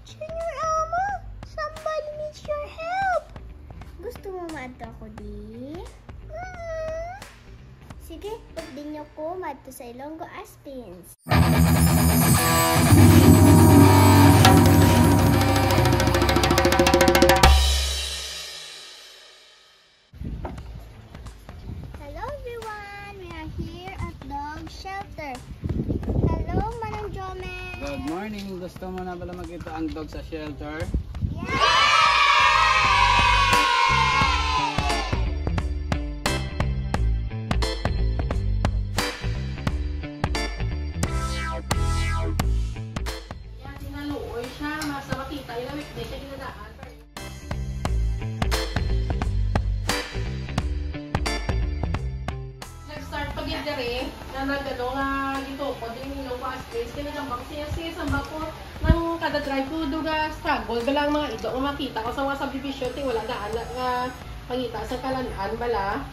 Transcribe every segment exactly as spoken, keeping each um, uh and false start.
Junior Ama, somebody needs your help. Gusto mo maadto ako di? Mm. Sige, pagdinyo ko madto sa Ilonggo Aspins. Hello everyone! We are here at dog shelter. Hello, Manang Jomel! Good morning! Gusto mo na pala makita ang dog sa shelter? Yeah! Yan, sinaluoy siya. Mas makita yun, weekday siya ginadaan. Nag-start pa gid diri nga nag-, ano, nga gitukod yung ilong ko as place. Kaya nagambak siya, siya, sambak ko. Nang kada drive ko, do nga struggle bala ang mga ido nga makita ko sa mga subdivision, ting wala daan nga, nga pangita sa kalan-an bala.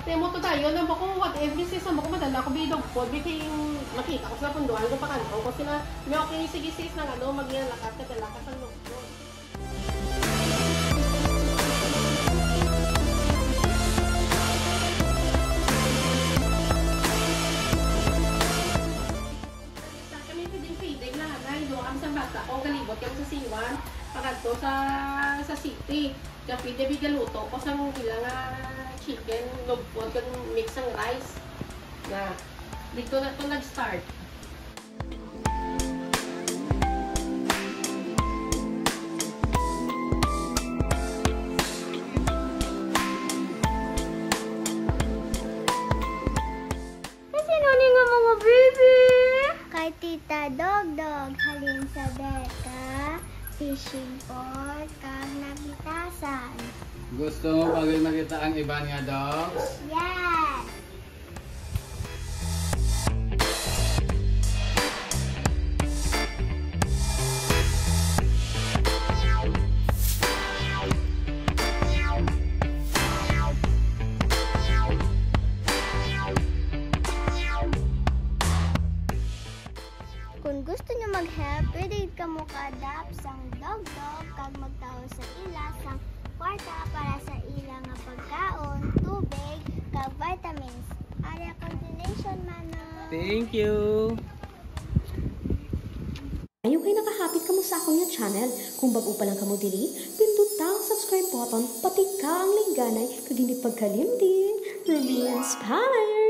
Kaya mo to tayo, nang bako, what if, this is, nang bako, madala ko bilog po, biking makita ko sila punduan, ko pakanto ko sila, may okay, sige, sis, nang ano, maging lakat ka, dala ka sa loob ko. Kami pwedeng pwede na, na, yung ang sa bata ko, galibot kami sa Siwan, pakadto sa, sa city. Kaya pwede bigaluto ko sa ila nga chicken, lugpon, kag mix ang rice. Na, dito na to nag-start. Kasi nani nga mga baby? Kay Tita Dogdog, halin sa Beka, fishing pond, kag nabitasan. Gusto mo pa gid makita ang iban nga dogs? Yes! Kung gusto nyo mag-help, pwede kamo ka-adopt sang dog-dog kag magtawo sa ila sang kwarta para sa ila nga pagkaon, tubig, kag vitamins. Ari akong donation, Manong. Thank you. Ayo kay nakahapit kamo sa akon nga channel. Kung bag-o pa lang kamo diri, pinduta ang subscribe button, pati ka ang lingganay, kag hindi pagkalimti. Ruby Inspire!